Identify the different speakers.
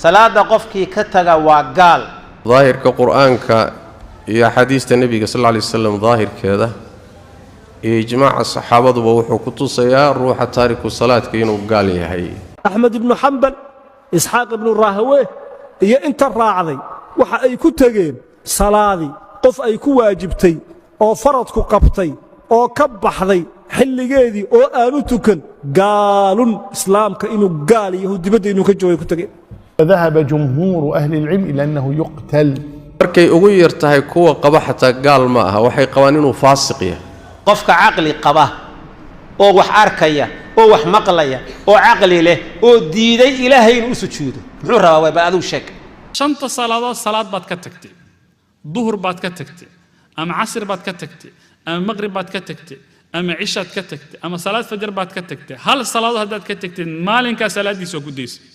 Speaker 1: Salaada qofkii ka taga waa gaal.
Speaker 2: Daahirka Qur-aanka iyo axaadiista Nebiga sal lla lay waslam daahirkeeda iyo ijmaaca saxaabaduba wuxuu ku tusayaa ruuxa taariku salaadka inuu gaal yahay.
Speaker 3: Axmed ibnu Xambal, Isxaaq ibnu Rahwe iyo inta raacday waxa ay ku tegeen salaadii qof ay ku waajibtay oo faradku qabtay oo ka baxday xilligeedii oo aanu tukan, gaalun, islaamka inuu gaal yahu, dibadda inuu ka joogay ku tegeen.
Speaker 4: ذهب جمهور أهل العلم إلى أنه يقتل.
Speaker 2: Markay ugu yar tahay, kuwa qaba xataa gaal ma aha, waxay qabaan inuu faasiq yahay.
Speaker 1: Qofka caqli qaba oo wax arkaya oo wax maqlaya oo caqli leh oo diiday Ilaahay inuu u sujuudo, muxuu rabaa? Waay, bal adigu sheeg.
Speaker 5: Shanta salaadood salaad baad ka tagtay, duhur baad ka tagtay ama casr baad ka tagtay ama maqrib baad ka tagtay ama cishaad ka tagtay ama salaad fajar baad ka tagtay, hal salaadood haddaad ka tagtay, maalinkaa salaaddiisa waa ku daysay.